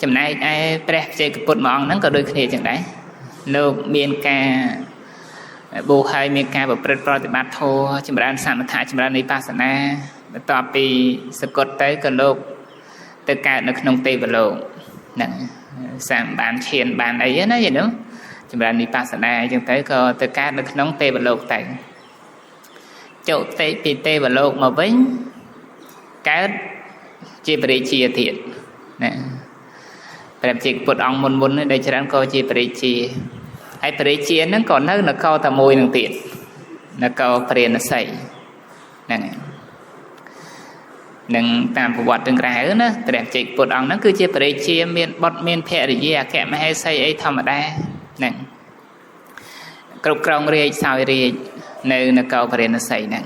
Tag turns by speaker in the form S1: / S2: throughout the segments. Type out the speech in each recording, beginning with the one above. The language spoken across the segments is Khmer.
S1: ចំណែកឯព្រះបច្ចេកពុទ្ធមួយអង្គហ្នឹងក៏ដូចគ្នាចឹងដែរលោកមានការបួសហើយមានការប្រព្រឹត្តប្រតិបត្តិធម៌ចម្រើនសមថៈចម្រើនវិបស្សនាបន្ទាប់ពីសគត់ទៅក៏លោកទៅកើតនៅក្នុងទេវលោកហ្នឹងសាមបានឈានបានអីណាយល់ទេចម្រើនវិបស្សនាអញ្ចឹងទៅក៏ទៅកើតនៅក្នុងទេវលោកទៅចុតិពីទេវលោកមកវិញកើតជាព្រះរាជាទៀតណាព្រះជាពុទ្ធអង្គមុនមុនដែលច្រើនក៏ជាព្រះរាជាហើយព្រះរាជាហ្នឹងក៏នៅនគរតែមួយនឹងទៀតនគរព្រាណសីហ្នឹងនឹងតាមប្រវត្តិទាំងក្រៅណាព្រះជាពុទ្ធអង្គហ្នឹងគឺជាព្រះរាជាមានបុត្រមានភរិយាអគ្គមហេសីអីធម្មតាហ្នឹងគ្រប់គ្រងរាជសោយរាជនៅនគរព្រាណសីហ្នឹង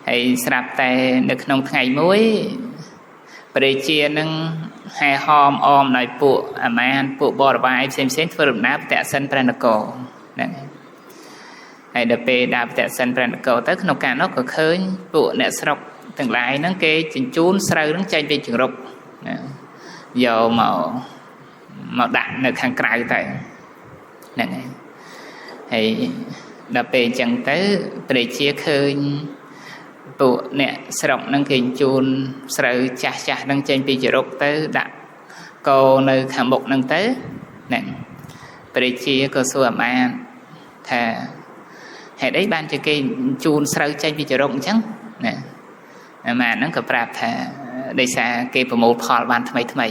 S1: ហើយស្រាប់តែនៅក្នុងថ្ងៃមួយព្រះរាជានឹងហែហោមអមដោយពួកអាមាត្យពួកបរិវារផ្សេងផ្សេងធ្វើដំណើរប្រតិសិនព្រះនគរហ្នឹងហើយដល់ពេលដើរប្រតិសិនព្រះនគរទៅក្នុងកាលនោះក៏ឃើញពួកអ្នកស្រុកទាំងឡាយហ្នឹងគេជញ្ជូនស្រូវហ្នឹងចេញពីចង្រុកណាយកមកដាក់នៅខាងក្រៅទៅហ្នឹងហើយដល់ពេលអញ្ចឹងទៅព្រះជាឃើញពួកអ្នកស្រុកហ្នឹងគេជូនស្រូវចាស់ចាស់ហ្នឹងចេញពីចរុកទៅដាក់កោនៅខាងមុខហ្នឹងទៅហ្នឹងព្រះជាក៏សួរអាមាត្យថាហេតុអីបានជាគេជូនស្រូវចេញពីចរុកអញ្ចឹងណាអាមាត្យហ្នឹងក៏ប្រាប់ថាដោយសារគេប្រមូលផលបានថ្មីថ្មី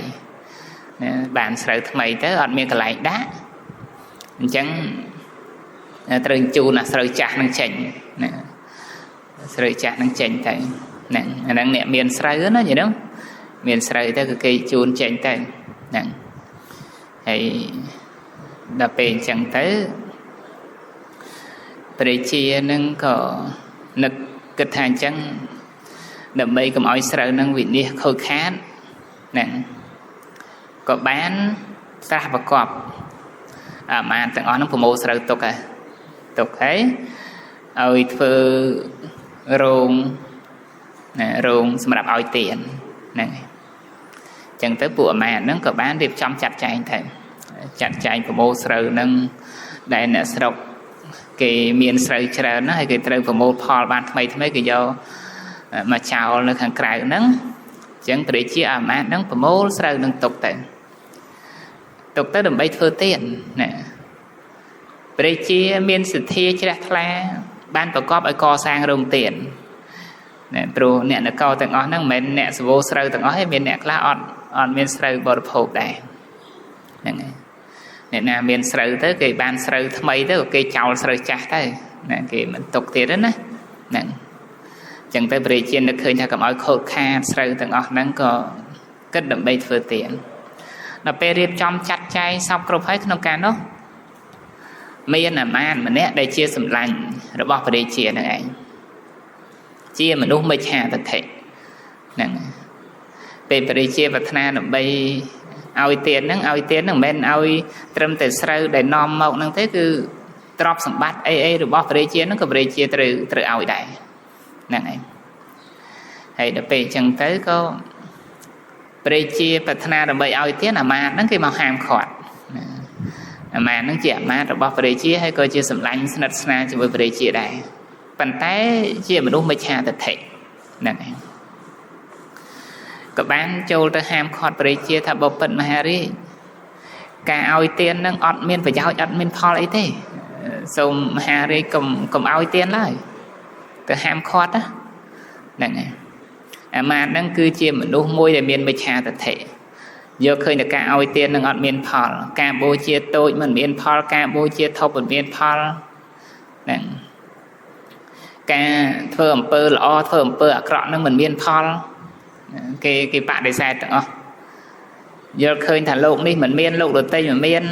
S1: ណាបានស្រូវថ្មីទៅអត់មានកន្លែងដាក់អញ្ចឹងត្រូវជូនអាស្រូវចាស់ហ្នឹងចេញណាស្រូវចាស់នឹងចេញទៅហ្នឹងអាហ្នឹងអ្នកមានស្រូវណាយល់ទេមានស្រូវទៅគឺគេជូនចេញទៅហ្នឹងហើយដល់ពេលអញ្ចឹងទៅព្រះជានឹងក៏នឹកគិតថាអញ្ចឹងដើម្បីកុំឲ្យស្រូវនឹងវិនិច្ឆ័យខូចខាតហ្នឹងក៏បានត្រាស់ប្រកបអាមាត្យទាំងអស់ហ្នឹងប្រមូលស្រូវទុកហើយទុកហើយឲ្យធ្វើរោងណារោងសម្រាប់ឲ្យទានហ្នឹងអញ្ចឹងទៅពួកអាមាត្យហ្នឹងក៏បានរៀបចំចាត់ចែងទៅចាត់ចែងប្រមូលស្រូវហ្នឹងដែលអ្នកស្រុកគេមានស្រូវច្រើនណាស់ហើយគេត្រូវប្រមូលផលបានថ្មីថ្មីគេយកមកចោលនៅខាងក្រៅហ្នឹងអញ្ចឹងព្រះជាអាមាត្យហ្នឹងប្រមូលស្រូវហ្នឹងទុកទៅទុកទៅដើម្បីធ្វើទានណាព្រះជាមានសទ្ធាជ្រះថ្លាបានប្រកបឲ្យកសាងរោងទានណាព្រោះអ្នកនគរទាំងអស់ហ្នឹងមិនមែនអ្នកសវោស្រូវទាំងអស់ទេមានអ្នកខ្លះអត់មានស្រូវបរិភោគដែរហ្នឹងហើយអ្នកណាមានស្រូវទៅគេបានស្រូវថ្មីទៅគេចោលស្រូវចាស់ទៅណាគេមិនទុកទៀតទេណាហ្នឹងអញ្ចឹងទៅព្រះជានឹកឃើញថាកុំឲ្យខូចខាតស្រូវទាំងអស់ហ្នឹងក៏គិតដើម្បីធ្វើទានដល់ពេលរៀបចំចាត់ចែងសពគ្រប់ហើយក្នុងការនោះមានអាមាត្យម្នាក់ដែលជាសម្លាញ់របស់ព្រះរាជាហ្នឹងឯងជាមនុស្សមិច្ឆាទិដ្ឋិហ្នឹងពេលព្រះរាជាប្រាថ្នាដើម្បីឲ្យទានហ្នឹងឲ្យទានហ្នឹងមិនមែនឲ្យត្រឹមតែស្រូវដែលនាំមកហ្នឹងទេគឺទ្រព្យសម្បត្តិអីអីរបស់ព្រះរាជាហ្នឹងក៏ព្រះរាជាត្រូវឲ្យដែរហ្នឹងឯងហើយដល់ពេលអញ្ចឹងទៅក៏ព្រះរាជាប្រាថ្នាដើម្បីឲ្យទានអាមាត្យហ្នឹងគេមកហាមឃាត់អាមាត្យហ្នឹងជាអាមាត្យរបស់ព្រះរាជាហើយក៏ជាសម្លាញ់ស្និទ្ធស្នាលជាមួយព្រះរាជាដែរប៉ុន្តែជាមនុស្សមិច្ឆាទិដ្ឋិហ្នឹងឯងក៏បានចូលទៅហាមឃាត់ព្រះរាជាថាបពិតមហារាជការឲ្យទានហ្នឹងអត់មានប្រយោជន៍អត់មានផលអីទេសូមមហារាជកុំឲ្យទានឡើយទៅហាមឃាត់ណាហ្នឹងឯងអាមាត្យហ្នឹងគឺជាមនុស្សមួយដែលមានមិច្ឆាទិដ្ឋិយកឃើញតែការឲ្យទាននឹងអត់មានផលការបូជាតូចមិនមានផលការបូជាធំមិនមានផលហ្នឹងការធ្វើអំពើល្អធ្វើអំពើអាក្រក់នឹងមិនមានផលគេបដិសេធទាំងអស់យល់ឃើញថាលោកនេះមិនមានលោកដទៃមិនមាន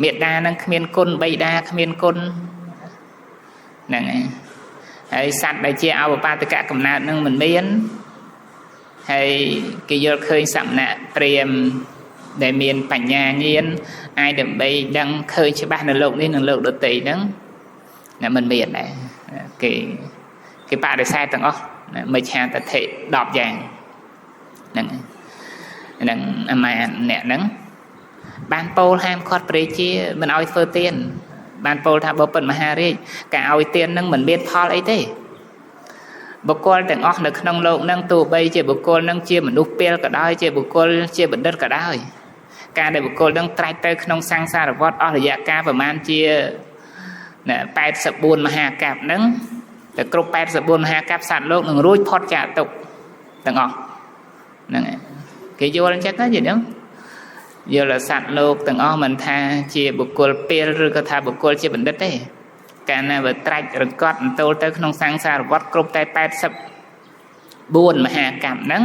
S1: មេដានឹងគ្មានគុណបិតាគ្មានគុណហ្នឹងហើយហើយសត្វដែលជាអវបាតកកំណើតនឹងមិនមានហើយគេយល់ឃើញសមណៈព្រាហ្មណ៍ដែលមានបញ្ញាញាណអាចដើម្បីដឹងឃើញច្បាស់នៅលោកនេះនិងលោកដទៃហ្នឹងណាមិនមានដែរគេបដិសេធទាំងអស់មិច្ឆាទិដ្ឋិ10យ៉ាងហ្នឹង នឹងអាមាត្យអ្នកហ្នឹងបានពោលហាមឃាត់ព្រះរាជាមិនឲ្យធ្វើទានបានពោលថាបពិតមហារាជការឲ្យទាននឹងមិនមានផលអីទេបុគ្គលទាំងអស់នៅក្នុងលោកនឹងទោះបីជាបុគ្គលនឹងជាមនុស្សពេលក៏ដោយជាបុគ្គលជាបណ្ឌិតក៏ដោយការដែលបុគ្គលនឹងត្រាច់ទៅក្នុងសង្សារវដ្តអស់រយៈកាលប្រមាណជា84មហាកប្បហ្នឹងតែគ្រប់84មហាកប្បសត្វលោកនឹងរួចផុតចាកទុក្ខទាំងអស់ហ្នឹងឯងគេយល់អញ្ចឹងណាយល់ទេយល់សត្វលោកទាំងអស់មិនថាជាបុគ្គលពេលឬក៏ថាបុគ្គលជាបណ្ឌិតទេកាលណាបើត្រាច់រកត់អន្ទោលទៅក្នុងសង្សារវដ្តគ្រប់តែ84មហាកម្មហ្នឹង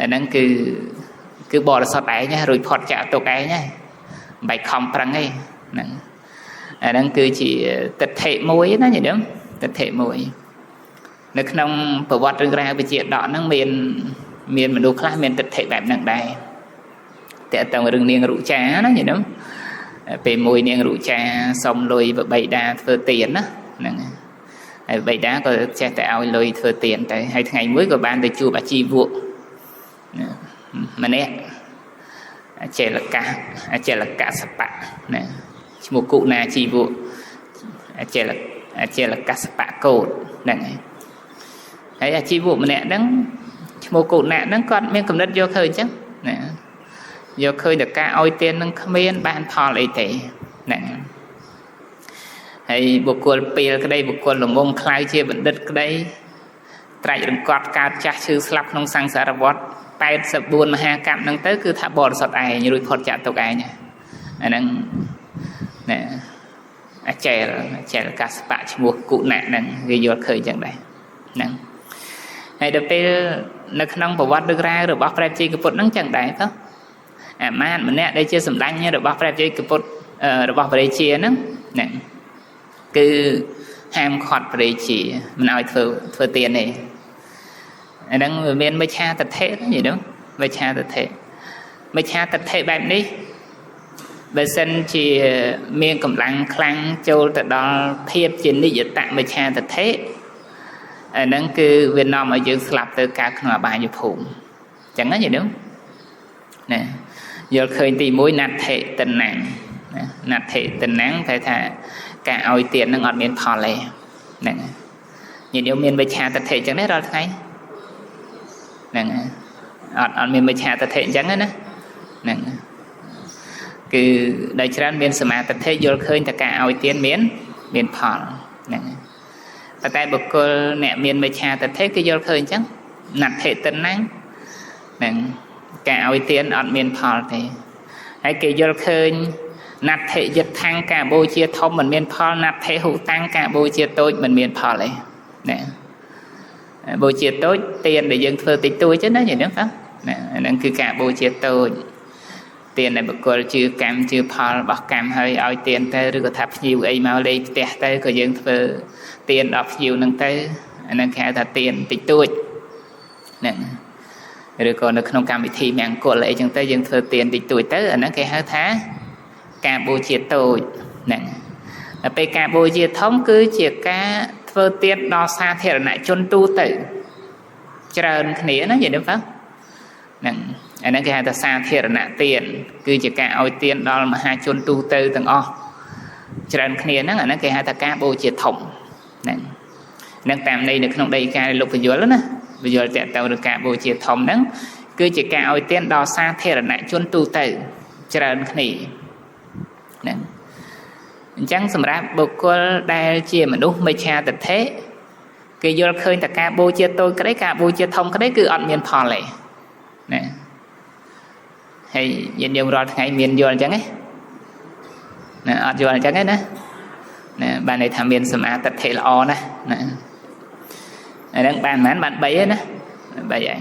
S1: អាហ្នឹងគឺបរិសុទ្ធឯងរួចផុតចាកទុក្ខឯងហ្នឹងមិនបាច់ខំប្រឹងទេហ្នឹងអាហ្នឹងគឺជាទិដ្ឋិមួយណាញាតិញោមទិដ្ឋិមួយនៅក្នុងប្រវត្តិរឿងរ៉ាវវិជាដកហ្នឹងមានមនុស្សខ្លះមានទិដ្ឋិបែបហ្នឹងដែរតើតើរឿងនាងរុចាណាញាតិញោមពេលមួយនាងរុចាសុំលុយបបិតាធ្វើទានណាហ្នឹងហើយបបិតាក៏ចេះតែឲ្យលុយធ្វើទានទៅហើយថ្ងៃមួយក៏បានទៅជួបអាជីវកម្នាក់អចេលកៈសបៈណាឈ្មោះគុណាជីវៈអចេលកសបៈកោតហ្នឹងហើយអាជីវកម្នាក់ហ្នឹងឈ្មោះគុណៈហ្នឹងគាត់មានកំណត់យកឃើញអញ្ចឹងណាយកឃើញតែការឲ្យទាននឹងគ្មានបានផលអីទេហ្នឹងហើយបុគ្គលពេលក្តីបុគ្គលល្ងងខ្លៅជាបណ្ឌិតក្តីត្រាច់រង្កត់កើតចាស់ឈឺស្លាប់ក្នុងសង្សារវដ្ត84មហាកម្មហ្នឹងទៅគឺថាបរិសុទ្ធឯងរួចផុតចាកទុក្ខឯងអាហ្នឹងណាអចេលកសបៈឈ្មោះគុណៈហ្នឹងគេយល់ឃើញចឹងដែរហ្នឹងហើយដល់ពេលនៅក្នុងប្រវត្តិរឿងរ៉ាវរបស់ព្រះជ័យកពុទ្ធហ្នឹងចឹងដែរទៅអាមាត្យម្នាក់ដែលជាសម្ដេចរបស់ព្រះជ័យកពុទ្ធរបស់ព្រះរាជាហ្នឹងហ្នឹងគឺហាមឃាត់ព្រះរាជាមិនឲ្យធ្វើទានទេអាហ្នឹងវាមានមិច្ឆាទិដ្ឋិនិយាយទៅមិច្ឆាទិដ្ឋិមិច្ឆាទិដ្ឋិបែបនេះបើសិនជាមានកម្លាំងខ្លាំងចូលទៅដល់ភាពជានិយតមិច្ឆាទិដ្ឋិអាហ្នឹងគឺវានាំឲ្យយើងស្លាប់ទៅកើតក្នុងអបាយភូមិអញ្ចឹងណានិយាយទៅណាយល់ឃើញទី1ណដ្ឋិតណាំងណាណដ្ឋិតណាំងគេថាការឲ្យទាននឹងអត់មានផលទេហ្នឹងញាតិញោមមានមិច្ឆាទិដ្ឋិអញ្ចឹងទេរាល់ថ្ងៃហ្នឹងអត់មានមិច្ឆាទិដ្ឋិអញ្ចឹងណាហ្នឹងគឺដោយច្រើនមានសមាទិដ្ឋិយល់ឃើញតែការឲ្យទានមានផលហ្នឹងប៉ុន្តែបុគ្គលអ្នកមានមិច្ឆាទិដ្ឋិគឺយល់ឃើញអញ្ចឹងណដ្ឋិតណាំងហ្នឹងការឲ្យទានអត់មានផលទេហើយគេយល់ឃើញណដ្ឋិយិដ្ឋាំងការបូជាធំមិនមានផលណដ្ឋិហុតាំងការបូជាតូចមិនមានផលទេណាបូជាតូចទានដែលយើងធ្វើតិចតួចចឹងណាយ៉ាងហ្នឹងណាហ្នឹងគឺការបូជាតូចទានដែលបុគ្គលជឿកម្មជឿផលរបស់កម្មហើយឲ្យទានទៅឬក៏ថាភ្ញៀវអីមកលេងផ្ទះទៅក៏យើងធ្វើទានដល់ភ្ញៀវហ្នឹងទៅអាហ្នឹងគេហៅថាទានតិចតួចហ្នឹងឬក៏នៅក្នុងកម្មវិធីមង្គលអីចឹងទៅយើងធ្វើទានតិចតួចទៅអាហ្នឹងគេហៅថាការបូជាតូចហ្នឹងដល់ពេលការបូជាធំគឺជាការធ្វើទានដល់សាធារណជនទូទៅច្រើនគ្នាណាយល់ទេបងហ្នឹងអាហ្នឹងគេហៅថាសាធារណទានគឺជាការឲ្យទានដល់មហាជនទូទៅទាំងអស់ច្រើនគ្នាហ្នឹងអាហ្នឹងគេហៅថាការបូជាធំហ្នឹងនឹងតាមន័យនៅក្នុងដីកាលោកពយល់ណាពយល់តទៅនឹងការបូជាធំហ្នឹងគឺជាការឲ្យទានដល់សាធារណជនទូទៅច្រើនគ្នាហ្នឹងអញ្ចឹងសម្រាប់បុគ្គលដែលជាមនុស្សមិច្ឆាទិដ្ឋិគេយល់ឃើញតែការបូជាតូចក្តីការបូជាធំក្តីគឺអត់មានផលទេណាហើយញាតិញោមរាល់ថ្ងៃមានយល់អញ្ចឹងទេណាអត់យល់អញ្ចឹងទេណាណាបានន័យថាមានសមាទិដ្ឋិល្អណាស់ណាអាហ្នឹងបានប៉ុន្មានបាន3ឯណា3ឯង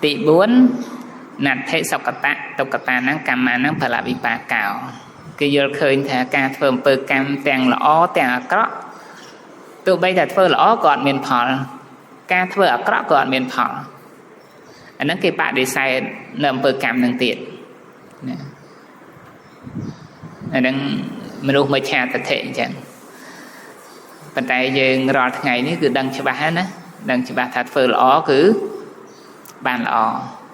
S1: ទី4ណដ្ឋិសុគតៈទុក្កតាហ្នឹងកម្មហ្នឹងផលវិបាកោគេយល់ឃើញថាការធ្វើអំពើកម្មទាំងល្អទាំងអាក្រក់ទោះបីតែធ្វើល្អក៏អត់មានផលការធ្វើអាក្រក់ក៏អត់មានផលអាហ្នឹងគេបដិសេធនៅអំពើកម្មហ្នឹងទៀតណាអាហ្នឹងមនុស្សមិច្ឆាទិដ្ឋិអញ្ចឹងប៉ុន្តែយើងរាល់ថ្ងៃនេះគឺដឹងច្បាស់ហើយណាដឹងច្បាស់ថាធ្វើល្អគឺបានល្អ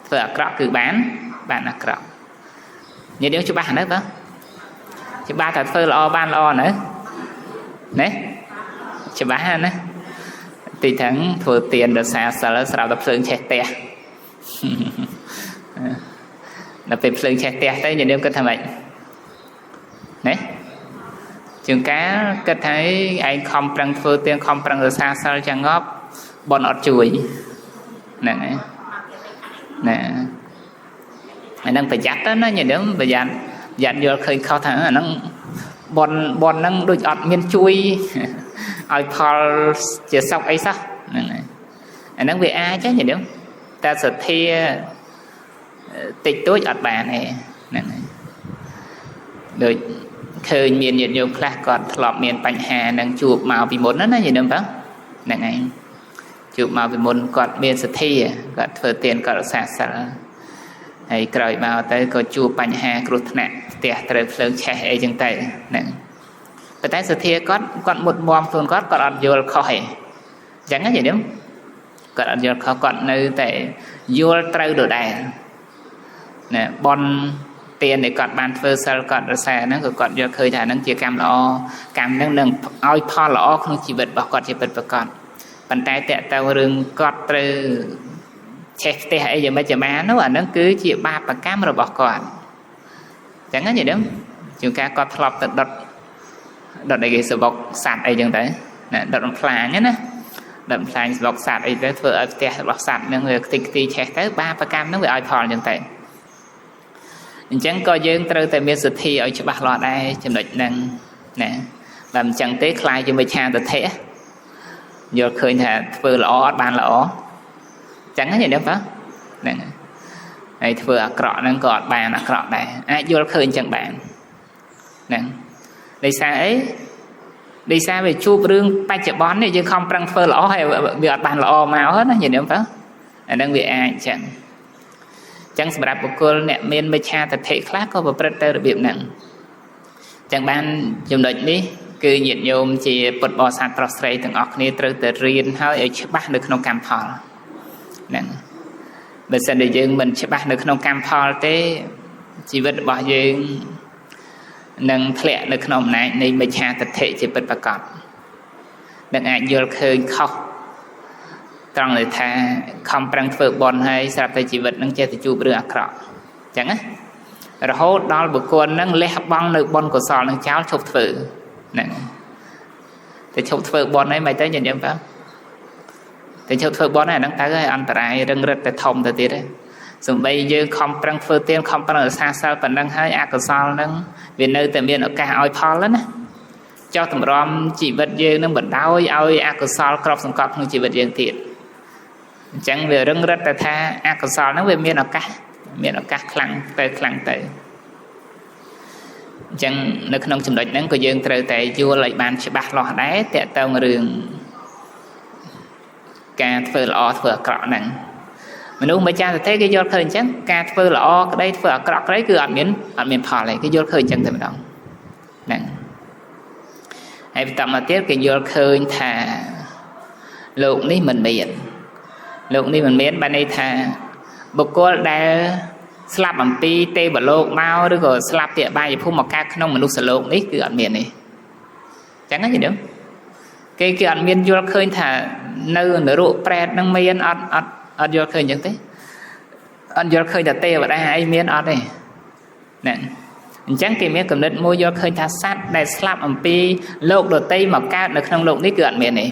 S1: ធ្វើ ធ្វើអាក្រក់គឺបានអាក្រក់ញាតិញោមច្បាស់ណាស់បាទច្បាស់ថាធ្វើល្អបានល្អណាណាច្បាស់ណាទីទាំងធ្វើទានរសាសិលស្រាប់តែភ្លើងឆេះផ្ទះដល់ពេលភ្លើងឆេះផ្ទះទៅញាតិញោមគិតថាម៉េចណាជាងកាលគិតថាឯងខំប្រឹងធ្វើទានខំប្រឹងរសាសិលចឹងងាប់បនអត់ជួយហ្នឹងហើយណាអាហ្នឹងប្រយ័ត្នទៅណាញាតិញោមប្រយ័ត្នយល់ឃើញខុសថាអាហ្នឹងបនហ្នឹងដូចអត់មានជួយឲ្យផលជាសុខអីសោះហ្នឹងហើយអាហ្នឹងវាអាចញាតិញោមតែសទ្ធាតិចតួចអត់បានទេហ្នឹងហើយដូចឃើញមានញាតិញោមខ្លះគាត់ធ្លាប់មានបញ្ហានឹងជួបមកពីមុនណាញាតិញោមបងហ្នឹងហើយជួបមកពីមុនគាត់មានសទ្ធាគាត់ធ្វើទានគាត់រក្សាសិលហើយក្រោយមកទៅក៏ជួបបញ្ហាគ្រោះថ្នាក់ផ្ទះត្រូវភ្លើងឆេះអីចឹងទៅហ្នឹងប៉ុន្តែសទ្ធាគាត់មុតមមខ្លួនគាត់អត់យល់ខុសទេអញ្ចឹងណាញាតិញោមគាត់អត់យល់ខុសគាត់នៅតែយល់ត្រូវដដែលណាបនទានដែលគាត់បានធ្វើសិលគាត់រក្សាហ្នឹងក៏គាត់យល់ឃើញថាហ្នឹងជាកម្មល្អកម្មហ្នឹងនឹងឲ្យផលល្អក្នុងជីវិតរបស់គាត់ជាពិតប្រាកដប៉ុន្តែតកទៅរឿងគាត់ត្រូវឆេះផ្ទះអីយ៉ាងម៉េចយ៉ាងម៉ានោះអាហ្នឹងគឺជាបាបកម្មរបស់គាត់អញ្ចឹងណាញាតិញោមជាងការគាត់ធ្លាប់ទៅដុតអីគេសបុកសัตว์អីចឹងទៅណាដុតបំផ្លាញណាដុតបំផ្លាញសបុកសัตว์អីទៅធ្វើឲ្យផ្ទះរបស់សัตว์ហ្នឹងវាខ្ទេចខ្ទីឆេះទៅបាបកម្មហ្នឹងវាឲ្យផលចឹងទៅអញ្ចឹងក៏យើងត្រូវតែមានសទ្ធាឲ្យច្បាស់លាស់ដែរចំណុចហ្នឹងណាបើមិនចឹងទេខ្លាយជាមិច្ឆាទិដ្ឋិយល់ឃើញថាធ្វើល្អអត់បានល្អចឹងណាញាតិញោមបាទហ្នឹងហើយធ្វើអាក្រក់ហ្នឹងក៏អត់បានអាក្រក់ដែរអាចយល់ឃើញចឹងបានហ្នឹងដោយសារអីដោយសារវាជួបរឿងបច្ចុប្បន្ននេះយើងខំប្រឹងធ្វើល្អហើយវាអត់បានល្អមកណាញាតិញោមបាទអាហ្នឹងវាអាចចឹងចឹងសម្រាប់បុគ្គលអ្នកមានមិច្ឆាទិដ្ឋិខ្លះក៏ប្រព្រឹត្តទៅរបៀបហ្នឹងចឹងបានចំណុចនេះគឺញាតិញោមជាពុទ្ធបរិស័ទប្រុសស្រីទាំងអស់គ្នាត្រូវតែរៀនហើយឲ្យច្បាស់នៅក្នុងកម្មផលហ្នឹងបើសិនជាយើងមិនច្បាស់នៅក្នុងកម្មផលទេជីវិតរបស់យើងនឹងធ្លាក់នៅក្នុងអំណាចនៃមិច្ឆាទិដ្ឋិជាពិតប្រាកដនឹងអាចយល់ឃើញខុសត្រង់ដែលថាខំប្រឹងធ្វើបុណ្យហើយស្រាប់តែជីវិតនឹងចេះតែជួបរឿងអាក្រក់អញ្ចឹងណារហូតដល់បុគ្គលនឹងលះបង់នៅបុណ្យកុសលនឹងចោលឈប់ធ្វើហ្នឹងតែឈប់ធ្វើបុណ្យហើយមិនទៅញាតិញោមបាទតែឈប់ធ្វើបុណ្យហើយអាហ្នឹងទៅហើយអន្តរាយរឹងរិតតែធំទៅទៀតហើយសំបីយើងខំប្រឹងធ្វើទានខំប្រឹងរក្សាសិលប៉ុណ្ណឹងហើយអកុសលហ្នឹងវានៅតែមានឱកាសឲ្យផលណាចុះតម្រាំជីវិតយើងនឹងបណ្ដោយឲ្យអកុសលគ្របសង្កត់ក្នុងជីវិតយើងទៀតអញ្ចឹងវារឹងរិតតែថាអកុសលហ្នឹងវាមានឱកាសខ្លាំងទៅខ្លាំងទៅអញ្ចឹងនៅក្នុងចំណុចហ្នឹងក៏យើងត្រូវតែយល់ឲ្យបានច្បាស់លាស់ដែរទាក់ទងរឿងការធ្វើល្អធ្វើអាក្រក់ហ្នឹងមនុស្សម្ចាស់ទិដ្ឋិគេយល់ឃើញអញ្ចឹងការធ្វើល្អក្តីធ្វើអាក្រក់ក្តីគឺអត់មានផលទេគេយល់ឃើញអញ្ចឹងតែម្ដងហ្នឹងហើយបន្តមកទៀតគេយល់ឃើញថាលោកនេះមិនមានលោកនេះមិនមានបានន័យថាបុគ្គលដែលស្លាប់អំពីទេវលោកមកឬក៏ស្លាប់ពីអបាយភូមិមកកើតក្នុងមនុស្សលោកនេះគឺអត់មានទេអញ្ចឹងណាញាតិញោមគេអត់មានយល់ឃើញថានៅនរកប្រែតនឹងមានអត់យល់ឃើញអញ្ចឹងទេអត់យល់ឃើញថាទេវតាអីមានអត់ទេហ្នឹងអញ្ចឹងគេមានគំនិតមួយយល់ឃើញថាសត្វដែលស្លាប់អំពីលោកដទៃមកកើតនៅក្នុងលោកនេះគឺអត់មានទេ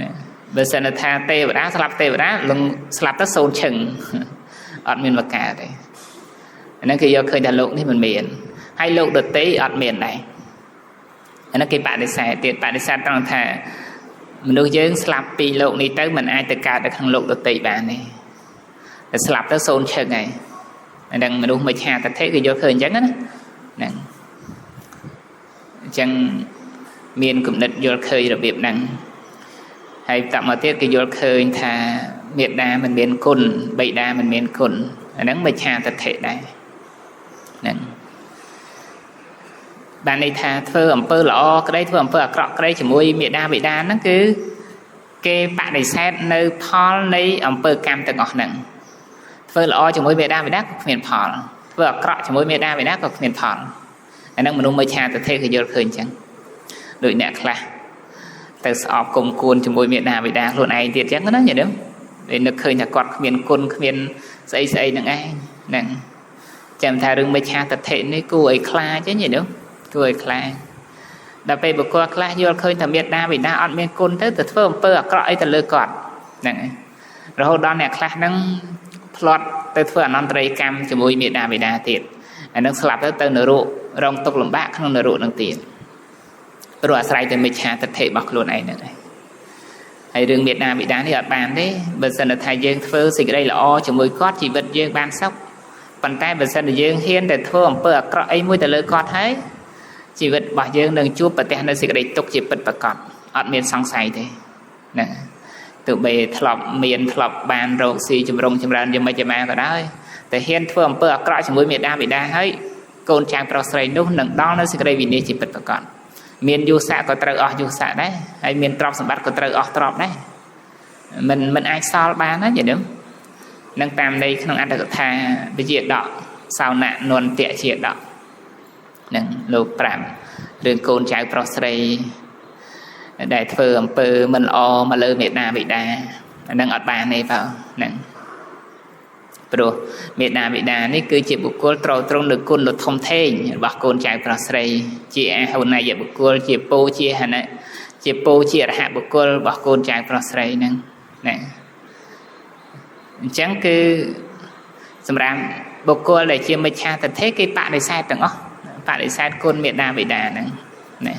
S1: ណាបើសិនថាទេវតាស្លាប់ទេវតាលងស្លាប់ទៅសូន្យឈឹងអត់មានមកកើតទេអាហ្នឹងគេយកឃើញថាលោកនេះមិនមានហើយលោកដទៃអត់មានដែរអាហ្នឹងគេបដិសេធទៀតបដិសេធត្រង់ថាមនុស្សយើងស្លាប់ពីលោកនេះទៅមិនអាចទៅកើតនៅក្នុងលោកដទៃបានទេតែស្លាប់ទៅសូន្យឈឹងហើយអាហ្នឹងមនុស្សមិច្ឆាទិដ្ឋិគេយល់ឃើញអញ្ចឹងណាហ្នឹងអញ្ចឹងមានគំនិតយល់ឃើញរបៀបហ្នឹងហើយបន្តមកទៀតគេយល់ឃើញថាមេដាមិនមានគុណបិតាមិនមានគុណអាហ្នឹងមិច្ឆាទិដ្ឋិដែរហ្នឹងបានន័យថាធ្វើអំពើល្អក្តីធ្វើអំពើអាក្រក់ក្តីជាមួយមេដាបិតាហ្នឹងគឺគេបដិសេធនៅផលនៃអំពើកម្មទាំងអស់ហ្នឹង ធ្វើល្អជាមួយមេដាបិតាក៏គ្មានផលធ្វើអាក្រក់ជាមួយមេដាបិតាក៏គ្មានផលអាហ្នឹងមនុស្សមិច្ឆាទិដ្ឋិគេយល់ឃើញអញ្ចឹងដូចអ្នកខ្លះទៅស្អប់គុំគួនជាមួយមេដាបិតាខ្លួនឯងទៀតអញ្ចឹងណាញាតិញោមដែលនឹកឃើញថាគាត់គ្មានគុណគ្មានស្អីស្អីហ្នឹងឯងហ្នឹងចាំថារឿងមិច្ឆាទិដ្ឋិនេះគួរឲ្យខ្លាចទេញាតិញោមគួរឲ្យខ្លាចដល់ពេលបុគ្គលខ្លះយល់ឃើញថាមេដាបិតាអត់មានគុណទៅទៅធ្វើអំពើអាក្រក់អីទៅលើគាត់ហ្នឹងរហូតដល់អ្នកខ្លះហ្នឹងផ្លាត់ទៅធ្វើអនន្តរិយកម្មជាមួយមេដាបិតាទៀតអានឹងស្លាប់ទៅទៅនរករងទុក្ខលំបាកក្នុងនរកនឹងទៀតព្រោះអាស្រ័យតែមិច្ឆាទិដ្ឋិរបស់ខ្លួនឯងហ្នឹងឯងហើយរឿងមេដាបិតានេះអត់បានទេបើសិនថាយើងធ្វើសេចក្តីល្អជាមួយគាត់ជីវិតយើងបានសុខប៉ុន្តែបើសិនជាយើងហ៊ានតែធ្វើអំពើអាក្រក់អីមួយទៅលើគាត់ហើយជីវិតរបស់យើងនឹងជួបប្រទះនៅសេចក្តីទុក្ខជាពិតប្រាកដអត់មានសង្ស័យទេណាទោះបីធ្លាប់មានធ្លាប់បានរកស៊ីចម្រុងចម្រើនយ៉ាងម៉េចយ៉ាងម៉ាក៏ដោយតែហ៊ានធ្វើអំពើអាក្រក់ជាមួយមេដាបិតាហើយកូនចៅប្រុសស្រីនោះនឹងដល់នៅសេចក្តីវិនាសជាពិតប្រាកដមានយុស័កក៏ត្រូវអស់យុស័កដែរហើយមានទ្រព្យសម្បត្តិក៏ត្រូវអស់ទ្រព្យដែរមិនអាចសល់បានណាញាតិញោមនឹងតាមន័យក្នុងអត្ថកថាវិជាដកសោណនន្ទៈជាដកនឹងលោកប្រាប់រឿងកូនចៅប្រុសស្រីដែលធ្វើអំពើមិនល្អមកលើមេដាបិតាអានឹងអត់បានទេបើហ្នឹងព្រោះមេដាបិតានេះគឺជាបុគ្គលត្រូវត្រង់នៅគុណដ៏ធំធេងរបស់កូនចៅប្រុសស្រីជាអហុណយបុគ្គលជាពោជាហណៈជាពោជារហបុគ្គលរបស់កូនចៅប្រុសស្រីហ្នឹងណាអញ្ចឹងគឺសម្រាប់បុគ្គលដែលជាមិច្ឆាទិដ្ឋិគេបដិសេធទាំងអស់បដិសេធគុណមេដាបិតាហ្នឹងណា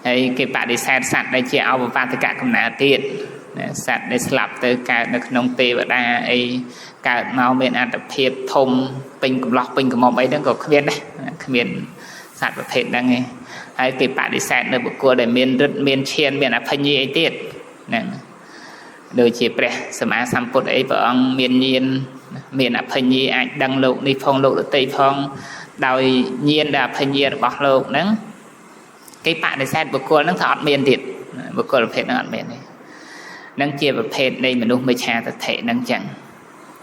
S1: ហើយគេបដិសេធសត្វដែលជាអវបាតកកំណើតទៀតសត្វដែលស្លាប់ទៅកើតនៅក្នុងទេវតាអីកើតមកមានអត្តភាពធំពេញកំឡោះពេញកំមុំអីហ្នឹងក៏គ្មានដែរគ្មានសត្វប្រភេទហ្នឹងឯងហើយគេបដិសេធនៅបុគ្គលដែលមានឫទ្ធិមានឈានមានអភិញ្ញាអីទៀតហ្នឹងដូចជាព្រះសម្មាសម្ពុទ្ធអីព្រះអង្គមានញាណមានអភិញ្ញាអាចដឹងលោកនេះផងលោកដទៃផងដោយញាណដែលអភិញ្ញារបស់លោកហ្នឹងគេបដិសេធបុគ្គលហ្នឹងថាអត់មានទៀតបុគ្គលប្រភេទហ្នឹងអត់មានទេនឹងជាប្រភេទនៃមនុស្សមិច្ឆាទិដ្ឋិហ្នឹងចឹង